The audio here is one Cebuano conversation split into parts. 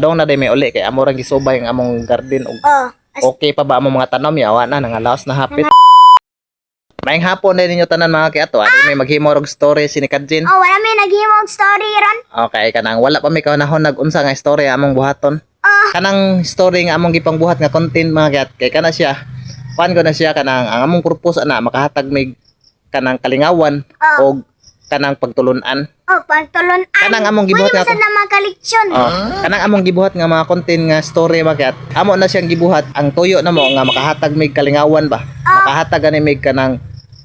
Dong na day may uli kay amo rang gisubay ang among garden og Oh, as okay pa ba among mga tanom yawa na nangalaos na hapit. Maayong hapon na ninyo tanan, mga kiato. Adi may maghimo og story si ni Kajin. Oh, wala may naghimo og story ron. Okay, kanang wala pa may kahunahon nag-unsa nga story among buhaton. Oh. Kanang story nga among gipangbuhat nga content, mga kiat, kay kana siya. Kuan ko na siya kanang ang among purpose ana makahatag mig kanang kalingawan Oh. og kanang pagtulunan. Oh, pagtulunan. Kanang among gibuhat Pwede nga mo sad na mga koleksyon. Oh, kanang among gibuhat nga mga content nga story, mga kiat. Amo na siyang gibuhat ang tuyo na mo nga makahatag mig kalingawan ba. Makahatag gani mig kanang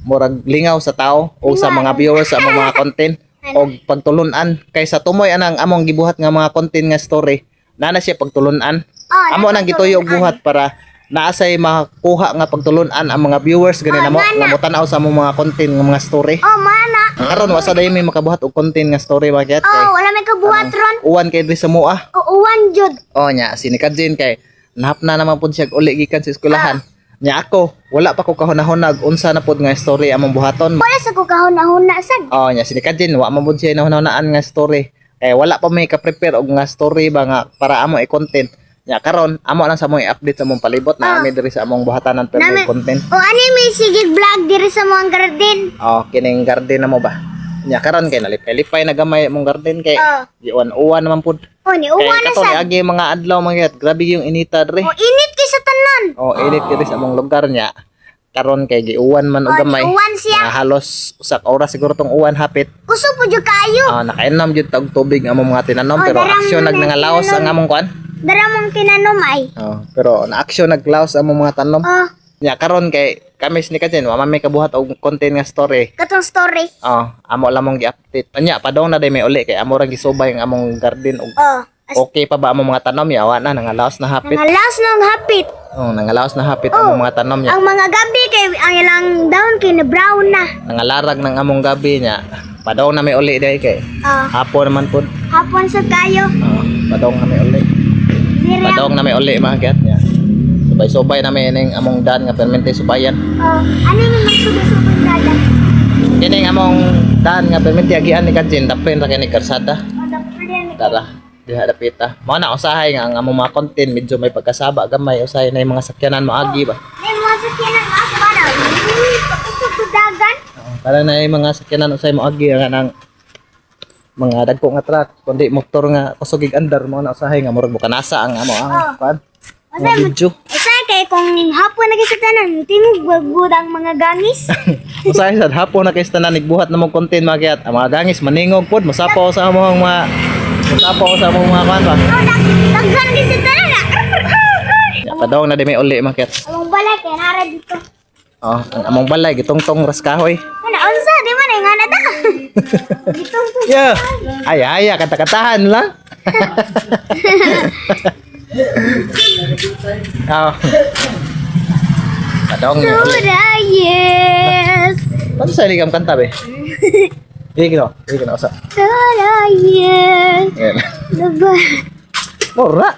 murag lingaw sa tao o sa mga viewers sa among mga content og pagtulunan kaysa tumoy anang among gibuhat nga mga content nga story na siya pagtulunan. Oh, Amo nang gituyo og buhat para naasay makuha nga pagtulunan ang mga viewers gani namo nga motan-aw sa among mga content nga mga story. Oh, mana. Karon wa sa dayon may makabuhat og content nga story, mga kiat, kay Oh, wala may kabuhat ron. uwan kay diri sa mua. Oh, uwan jud. Oh nya si ni Kajin kay nahap na naman pud siya uli gikan sa eskwelahan. Nya ako wala pa ko kahunahunag unsa na pud nga story among buhaton. Wala sa ko kahuna-huna sad. Oh nya si ni Kajin wa man pud siya nahunahunaan nga story. Kay wala pa may ka-prepare og nga story ba nga para amo i-content. Nya karon amo lang sa among i-update sa among palibot na ami diri sa among buhatanan pero may content. Oh, ani may sige vlog diri sa mga garden. Oh, kining garden na mo ba. Nya karon kay nalipay-lipay na gamay among garden kay Oh. giuwan-uwan naman pud. Oh, ni Kay uwan na kato sad. ni agi mga adlaw, mga kiat, grabe yung inita diri. Oh, init kay sa tanan. Oh, init kiri sa among lugar niya. Karon kay giuwan man og Oh, gamay. ni uwan siya. Mga halos usa ka oras siguro tong uwan hapit. Uso po jud kaayo. Ah, nakainom jud tag tubig ang among mga tinanom Oh, pero darang aksyon mga nagnangalaos ang among kuan. Dara mong tinanom ay. Oh, pero na aksyon naglaos ang among mga tanom. Oh, Nya karon kay kami ni Kajen wa man may kabuhat og content nga story. Katong story. Oh, amo lamong gi-update. Nya padong na day may uli kay amo rang gisubay ang among garden og Oh, as okay pa ba among mga tanom yawa na nangalaos na hapit. Nangalas ng hapit. Oh, nangalaos na hapit among mga tanom niya. Ang mga gabi kay ang ilang daon kay na brown na. Nangalarag ng among gabi niya. Padong na may uli day kay Oh, hapon naman pud. Hapon sa kayo. Oh, padong na may uli. Diri. Padong na may uli, mga kiat niya. Subay-subay na may ining among daan nga permente subayan. Oh, ano yung magsubay-subay dadan? Kining among daan nga permente agian ni Kajin, daplin ra kay ni karsada. Oh, dapat Tara, diha dapita. Mao na usahay nga ang among mga content medyo may pagkasaba gamay usahay na yung mga sakyanan moagi ba. May mga sakyanan nga sa bana. Pagkusog dagan. Oo, para na yung mga sakyanan usahay moagi nga nang mga dagko nga truck kundi motor nga kusog ig andar mo na usahay nga murag bukanasa ang amo ang kuan. Mga video. Usahay kay kung hapon na sa tanan, tingog wagud ang mga gangis. Usahay sad hapon na kay tanan nagbuhat na mong content, mga kiyat. Ang mga gangis maningog pod mosapaw sa among mga kuan ba. Oh, daghan gyud sa tanan. Ah. Ya, padong na di may uli, mga kiyat. Among balay kay nara dito. Oh, ang among balay gitungtong ras kahoy. Ano unsa di man ay nga na ta. Gitong to. Yeah. Ay ay kata-katahan lang. Oh. Padong na uli. Sura, yes. Paano sa iligam kanta be? Sige no, usa. Sura, yes. Yan. Diba? Mura.